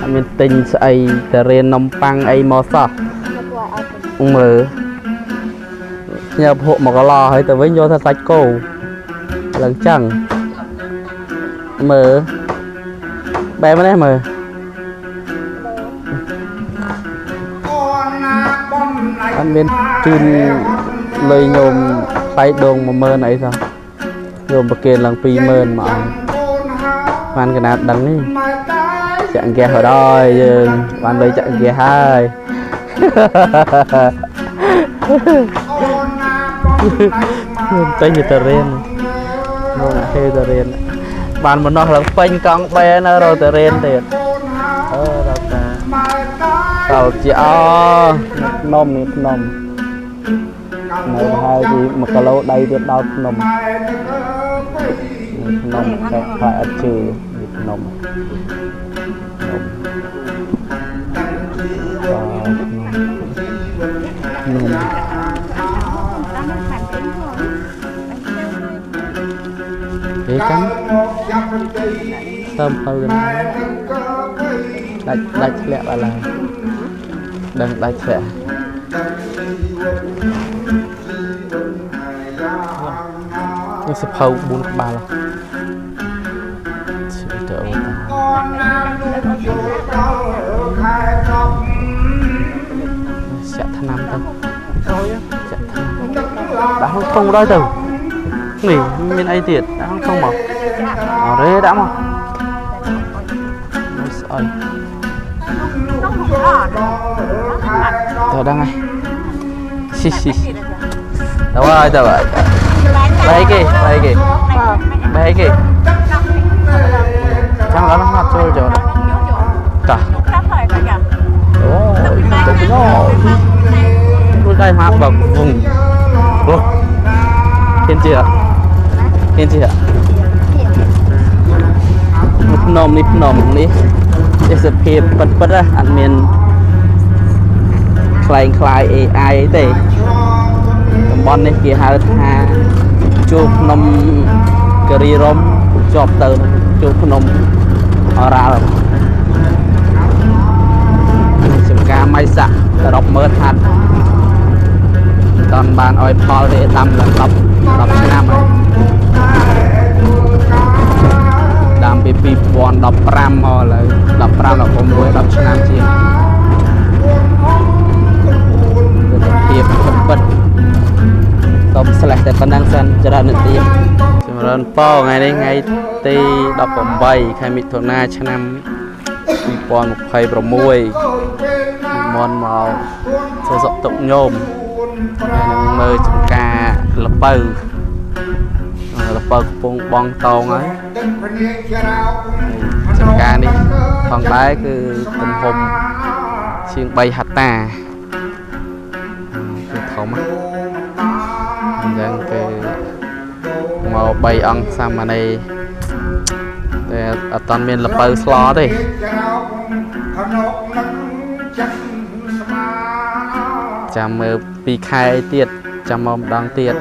ត់មានទិញស្អីទៅរៀននំប៉័ងអីមកសោះមើលញើភក់មកកឡហើយទៅវិញយកថាសាច់គោឡើងចឹងមើលបែបនេះមើលអត់មានជូនលុយញោមថ្លៃដង10000អីសោះញោមប្រគេនឡើង20000មកអង្គបានកណាតដឹងនេះចាក់អង្គះហើយយើងបានលុយចាក់អង្គះហើយខ្ញុំចេញទៅរៀនមកហេទៅរៀនបានម្នោះឡើងពេញកង់បែនៅរកទៅរៀនទៀតអឺដល់តាតើជាអភ្នំនេះភ្នំនៅហើយពី1គីឡូដីទៀតដល់ភ្នំភ្នំតែខ្លាចអត់ជឿនេះភ្នំភ្នំភ្នំគេកាន់តាមផ្លូវกันដាច់ដាច់ធ្លាក់បាល់ហើយដឹងដាច់ធ្លាក់នេះសភៅ4ក្បាលទៅអូតាចាក់ថ្នាំទៅចាក់ថ្នាំដាក់ក្នុងធុងដល់ទៅនេះមានអីទៀតដាក់ក្នុងធុងមកអរេដាក់មកនេះស្អុយទៅដឹងហើយស៊ីស៊ីទៅហើយទៅហើយបែកគេបែកគេបែកគេចាំដល់មកចូលចូលតាអូទៅណោរួចដែរមកបើវងអូហ៊ានជាហ៊ានជាភ្នំនេះភ្នំនេះទេសភាពពិតពិតណាអត់មានខ្លែងខ្លាយ AI ទេតំបន់នេះគេហៅថាជួរភ្នំគិរីរម្យជាប់ទៅជួរភ្នំអរ៉ាល់ចំការម៉ៃសាក់រាប់ម៉ឺនហាត់តន់បានឲ្យផលទេដាំឡើង10 10ឆ្នាំហើយដាំពី2015មកឥឡូវ15 16 10ឆ្នាំជាងទិដ្ឋភាពពិតពិតសូមស្លេះតែប៉ុណ្្នឹងសិនច្រើននាទីចម្រើនពរថ្ងៃនេះថ្ងៃទី18ខែមិថុនាឆ្នាំ2026មុនមកធ្វើសុខទុក្ខញោមហើយនឹងមើលចំការលពៅលពៅកំពុងបងតងហើយចំការនេះផងដែរគឺទំហំជាង3ហិកតាគឺធំអញ្ចឹងគឺមក3អង្គសាមណេរតែអត់តាន់មានលពៅស្លទេចាំមើល2ខែទៀតចាំមកម្ដងទៀត